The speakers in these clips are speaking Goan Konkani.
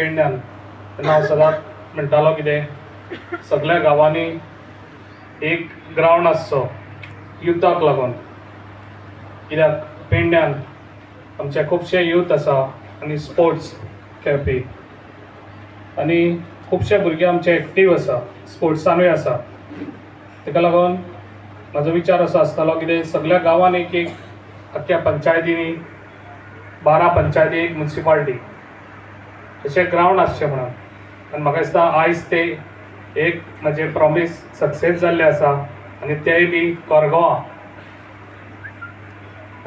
पेडण्यान तेन्ना हांव सदांच म्हणटालो कितें, सगल्या गांवांनी एक ग्रावंड आसचो युथाक लागून, कित्याक पेडण्यान आमचे खुबशे यूथ आसा आनी स्पोर्ट्स खेळपी आनी खुबशे भुरगे आमचे एक्टीव आसा, स्पोर्ट्सानूय आसा. ताका लागून म्हाजो विचार असो आसतालो कितें, सगल्या गांवांनी एक एक, आख्ख्या पंचायतींनी, 12 पंचायती एक मुन्सिपाल्टी, अशें ग्रावंड आसचें म्हणून. आनी म्हाका दिसता आयज ते एक म्हाजें प्रॉमीस सक्सेस जाल्लें आसा आनी तेंय बी कोरगांवां.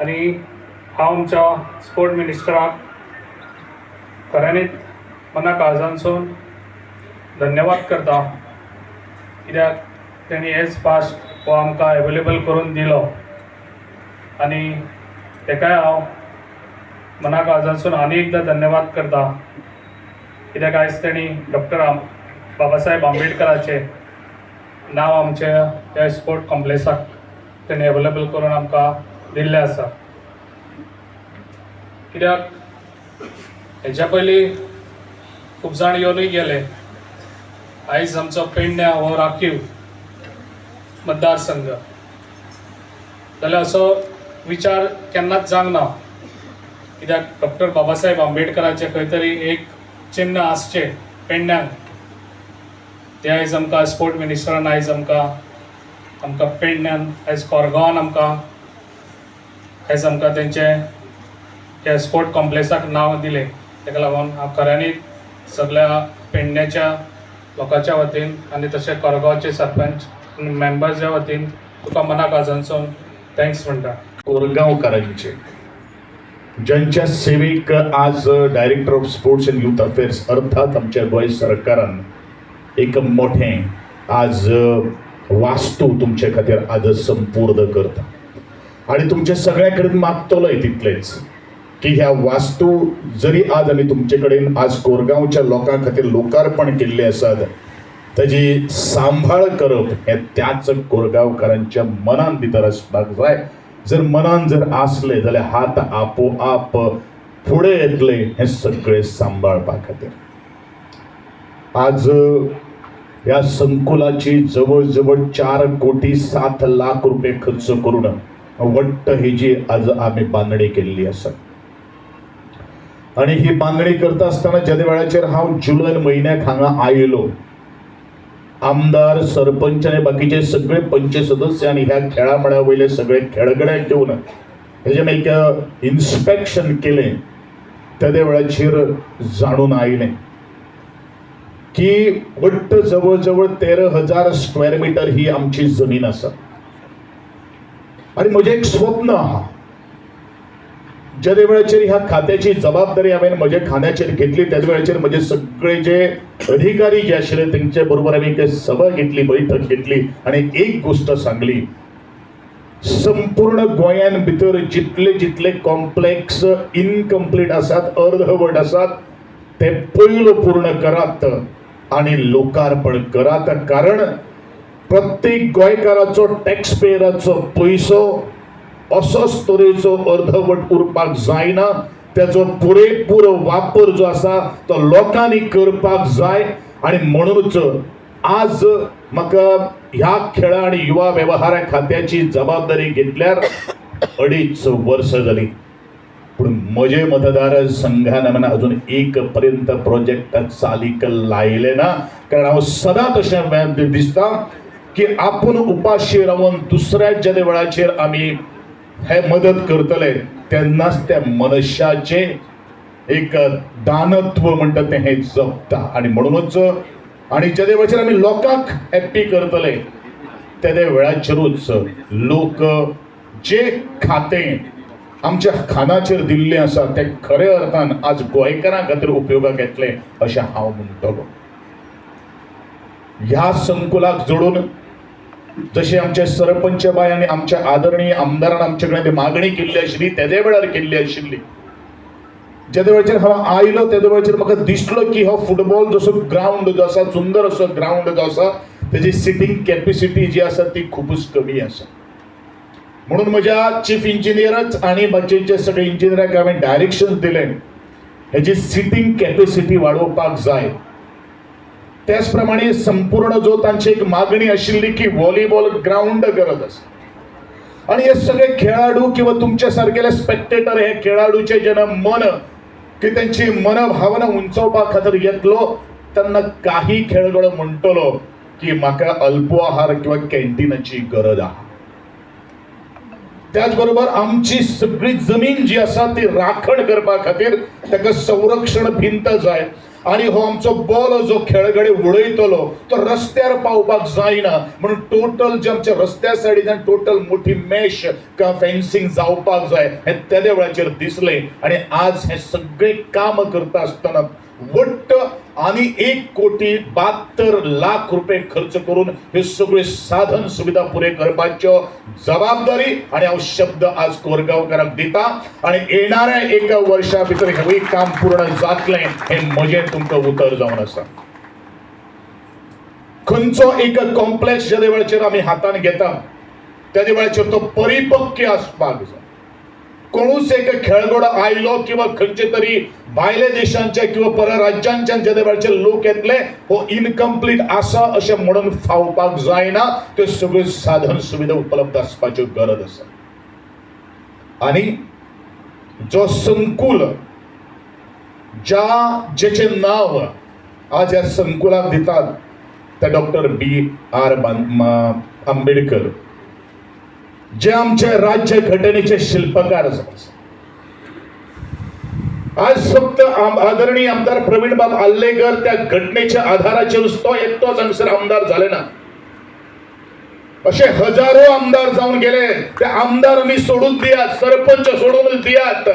आनी हांव आमच्या स्पोर्ट मिनिस्टराक खऱ्यांनीच मना काळजांसून धन्यवाद करता, कित्याक तेणी एज फास्ट हो आमकां एवेलेबल करून दिलो आनी तेकाय हांव मना काळजांसून आनी एकदां धन्यवाद करता, कित्याक आयज तेणी डॉक्टर बाबासाहेब आंबेडकराचें नांव आमच्या ह्या स्पोर्ट कॉम्प्लेक्साक तेणी एवेलेबल करून आमकां दिल्लें आसा. कित्याक हेच्या पयलीं खूब जाण येवनूय गेले. आयज आमचो पेडण्या हो राखीव मतदारसंघ जाल्यार असो विचार केन्नाच जावंक ना, कित्याक डॉक्टर बाबासाहेब आंबेडकराचें खंय तरी एक चिन्न आसचें पेडण्यांक. तें आयज आमकां स्पोर्ट मिनिस्टरान आयज आमकां पेडण्यान, आयज कोरगांवान आमकां आयज आमकां तेंचें ह्या स्पोर्ट कॉम्प्लेक्साक नांव दिलें. ताका लागून हांव खऱ्यांनीच सगळ्या पेडण्याच्या लोकांच्या वतीन आनी तशें कोरगांवचे सरपंच आनी मेंबर्सा वतीन तुका मना काळजांसून thanks म्हणटा. कोरगांवकारांचे, ज्यांच्या सेवेक आज Director of Sports and Youth Affairs, अर्थात आमच्या गोंय सरकारान एक मोठें आज वास्तू तुमचे खातीर आज संपूर्ण करता आनी तुमचे सगळ्या कडेन मागतलोय तितलेच की ह्या वास्तू जरी आज आमी तुमचे कडेन आज कोरगांवच्या लोकां खातीर लोकार्पण केल्ले आसात, ताजी सांबाळ करप हें त्याच कोरगांवकारांच्या मनान भितर आसपाक जाय. जर मनान जर आसले जाल्यार हात आपोआप फुडें येतले हें सगळें सांबाळपा खातीर. आज ह्या संकुलाची जवळ जवळ 4 कोटी 7 लाख रुपये खर्च करून वट्ट हेजी आज आमी बांदणी केल्ली आसा. आनी ही बांदणी करता आसतना ज्या वेळाचेर हांव जुलय म्हयन्याक हांगा आयलो, आमदार, सरपंच आनी बाकीचे सगळे पंच सदस्य आनी ह्या खेळा मळा वयले सगळे खेळगड्यांक घेवन हेजें एक इन्स्पेक्शन केलें, तेदे वेळाचेर जाणून आयलें की वट्ट जवळ जवळ 13,000 स्क्वेअर मिटर ही आमची जमीन आसा. आनी म्हजें एक स्वप्न आहा, ज्या वेळाचेर ह्या खात्याची जबाबदारी हांवें म्हज्या खांद्याचेर घेतली, त्याच वेळाचेर म्हजे सगळे जे अधिकारी जे आशिल्ले तेंचे बरोबर हांवें एक सभा घेतली, बैठक घेतली आनी एक गोश्ट सांगली, संपूर्ण गोंयान भितर जितले जितले कॉम्प्लेक्स इनकम्प्लीट आसात, अर्धवट आसात, ते पयलो पूर्ण करात आनी लोकार्पण करात, कारण प्रत्येक गोंयकाराचो, टॅक्स पेयराचो पयसो असोच तरेचो अर्धवट उरपाक जायना. त्याचो पुरेपूर वापर जो आसा तो लोकांनी करपाक जाय. आनी म्हणूनच आज म्हाका ह्या खेळा आनी युवा वेव्हारा खात्याची जबाबदारी घेतल्यार 2.5 वर्सां जाली, पूण म्हजे मतदार संघान म्हणा अजून एक पर्यंत प्रोजेक्ट चालीक लायले ना. कारण हांव सदांच अशें दिसता की आपूण उपाशी रावन दुसऱ्या ज्या वेळाचेर आमी हे मदत करतले तेन्नाच त्या मनशाचे एक दानत्व म्हणटा तें हें जपता. आनी म्हणूनच आनी ज्या वेळाचेर आमी लोकांक हॅप्पी करतले तेदे वेळाचेरूच लोक जे खातें आमच्या खांदाचेर दिल्लें आसा तें खऱ्या अर्थान आज गोंयकारां खातीर उपयोगाक येतलें अशें हांव म्हणटलो. ह्या संकुलाक जोडून जशें आमचे सरपंच बाय आनी आमच्या आदरणीय आमदारान आमचे कडेन ती मागणी केल्ली आशिल्ली, तेदे वेळार केल्ली आशिल्ली. जेदे वेळाचेर हांव आयलो तेदे वेळाचेर म्हाका दिसलो की हो फुटबॉल जसो ग्रावंड जो आसा, सुंदर असो ग्रावंड जो आसा, तेजी सिटींग कॅपेसिटी जी आसा ती खुबूच कमी आसा. म्हणून म्हज्या चीफ इंजिनियरच आनी बाकीचे सगळे इंजिनियराक हांवें डायरेक्शन्स दिले. हेजी सिटींग कॅपेसिटी वाडोवपाक जाय. त्याच प्रमाणे संपूर्ण जो तांची एक मागणी आशिल्ली की व्हॉलीबॉल ग्रावंड गरज आसा आनी हे सगळे खेळाडू किंवा तुमच्या सारकेले स्पेक्टेटर हे खेळाडूचे जेन्ना मन की त्यांची मनभावना उंचवपा खातीर येतलो तेन्ना काही खेळगडो म्हणटलो की म्हाका अल्पोआहार किंवा कॅन्टीनाची गरज आहा. त्याच बरोबर आमची सगळी जमीन जी आसा ती राखण करपा खातीर ताका संरक्षण भिंत जाय आनी हो आमचो बॉल जो खेळगडे उडयतलो तो रस्त्यार पावपाक जायना म्हणून टोटल जे आमच्या रस्त्या सायडीच्यान टोटल मोठी मेश किंवा फेन्सिंग जावपाक जाय हें तेद्या वेळाचेर दिसलें. आनी आज हें सगळें काम करता आसतना वट्ट आनी 1,72,00,000 रुपये खर्च करून हे सगळे साधन सुविधा पुरे करपाच्यो जबाबदारी आणि हांव शब्द आज कोरगांवकारांक दिता आणि येणाऱ्या एका वर्षा भितर हेवूय काम पूर्ण जातलें हें म्हजें तुमकां उतर जावन आसा. खंयचो एक कॉम्प्लेक्स ज्या वेळाचेर आमी हातान घेता त्या वेळाचेर तो परिपक्व आसपाक जाय. कोणूच एक खेळगडो आयलो किंवा खंयचे तरी भायल्या देशांचे किंवा परराज्यांच्यान जे वेळाचे लोक येतले हो इनकम्प्लीट आसा अशें म्हणून फावपाक जायना. त्यो सगळ्यो साधन सुविधा उपलब्ध आसपाच्यो गरज आसा. आनी जो संकुल ज्या जेचें नांव आज ह्या संकुलाक दितात ते डॉक्टर बी आर आंबेडकर जे आमचे राज्य घटनेचे शिल्पकार आसा. आज फक्त आदरणीय आमदार प्रवीणबाब आल्लेकर त्या घटनेच्या आधाराचेर तो एकटोच हांगसर आमदार जाले ना, असे हजारो आमदार जावन गेले. ते आमदार आमी सोडून दियात, सरपंच सोडून दियात,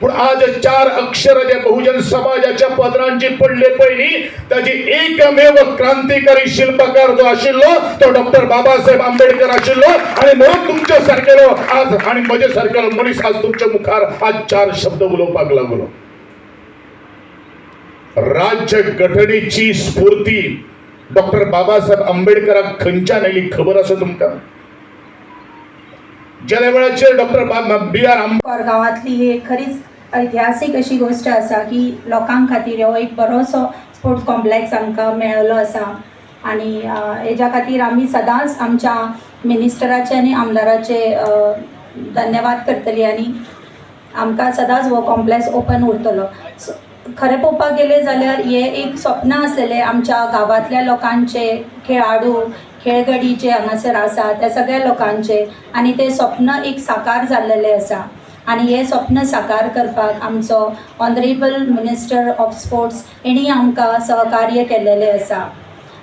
पूण आज 4 अक्षर जे बहुजन समाजाच्या पदरांची पडले पयली ताची एकमेव क्रांतिकारी शिल्पकार जो आशिल्लो तो डॉक्टर बाबासाहेब आंबेडकर आशिल्लो. आणि म्हणून तुमच्या सारकेलो आज आणि म्हजे सारकेलो मनीस आज तुमच्या मुखार आज 4 शब्द उलोवपाक लागलो. राज्य घटनेची स्फूर्ती डॉक्टर बाबासाहेब आंबेडकराक खंयच्यान आयली खबर आसा तुमकां? ज्या वेळाचेर डॉक्टर बी आर कोरगांवांतली ही खरीच ऐतिहासीक अशी गोश्ट आसा की लोकां खातीर हो एक बरोसो स्पोर्ट्स कॉम्प्लेक्स आमकां मेळिल्लो आसा आनी हेज्या खातीर आमी सदांच आमच्या मिनिस्टराचे आनी आमदाराचे धन्यवाद करतली आनी आमकां सदांच हो कॉम्प्लेक्स ओपन उरतलो. खरें पळोवपाक गेलें जाल्यार हें एक स्वप्न आसलेलें आमच्या गांवांतल्या लोकांचें, खेळाडू खेळगडी जे हांगासर आसा त्या सगळ्या लोकांचें आनी तें स्वप्न एक साकार जाल्लेलें आसा. आनी हें स्वप्न साकार करपाक आमचो ऑनरेबल मिनिस्टर ऑफ स्पोर्ट्स हेणी आमकां सहकार्य केल्लेलें आसा.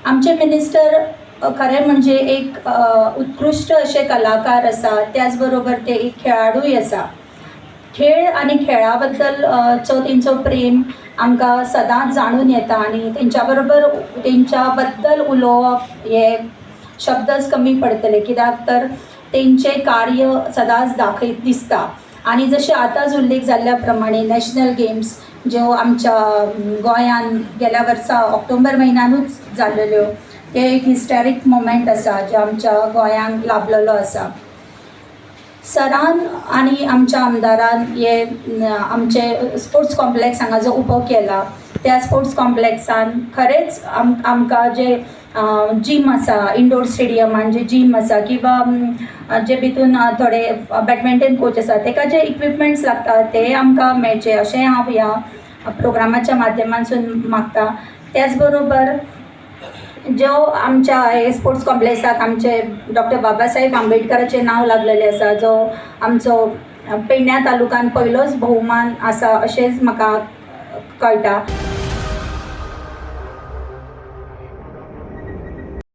आमचे मिनिस्टर खरें म्हणजे एक उत्कृश्ट अशे कलाकार आसा, त्याच बरोबर ते एक खेळाडूय आसा. खेळ आनी खेळा बद्दल चो तेंचो प्रेम आमकां सदांच जाणून येता आनी तेंच्या बरोबर तेंच्या बद्दल उलोवप हे शब्दच कमी पडटले, कित्याक तर तेंचें कार्य सदांच दाखयत दिसता. आनी जशें आतांच उल्लेख जाल्ल्या प्रमाणे नॅशनल गेम्स ज्यो आमच्या गोंयान गेल्या वर्सा ऑक्टोबर म्हयन्यानूच जाल्ल्यो, ते एक हिस्टॉरीक मोमेंट आसा जे आमच्या गोंयांक लाभलेलो आसा. सरान आनी आमच्या आमदारान हे आमचे स्पोर्ट्स कॉम्प्लेक्स हांगा जो उबो केला त्या स्पोर्ट्स कॉम्प्लेक्सान खरेंच आमकां जे जीम आसा, इंडोर स्टेडियमान जे जीम आसा किंवां जे भितून थोडे बॅडमिंटन कोच आसा तेका जे इक्विपमेंट्स लागता ते आमकां मेळचे अशें हांव ह्या प्रोग्रामाच्या माध्यमांसून मागता. त्याच बरोबर ज्यो आमच्या हे स्पोर्ट्स कॉम्प्लेक्साक आमचे डॉक्टर बाबासाहेब आंबेडकराचें नांव लागलेलें आसा, जो आमचो पेडण्या तालुक्यान पयलोच भोवमान आसा अशेंच म्हाका कळटा.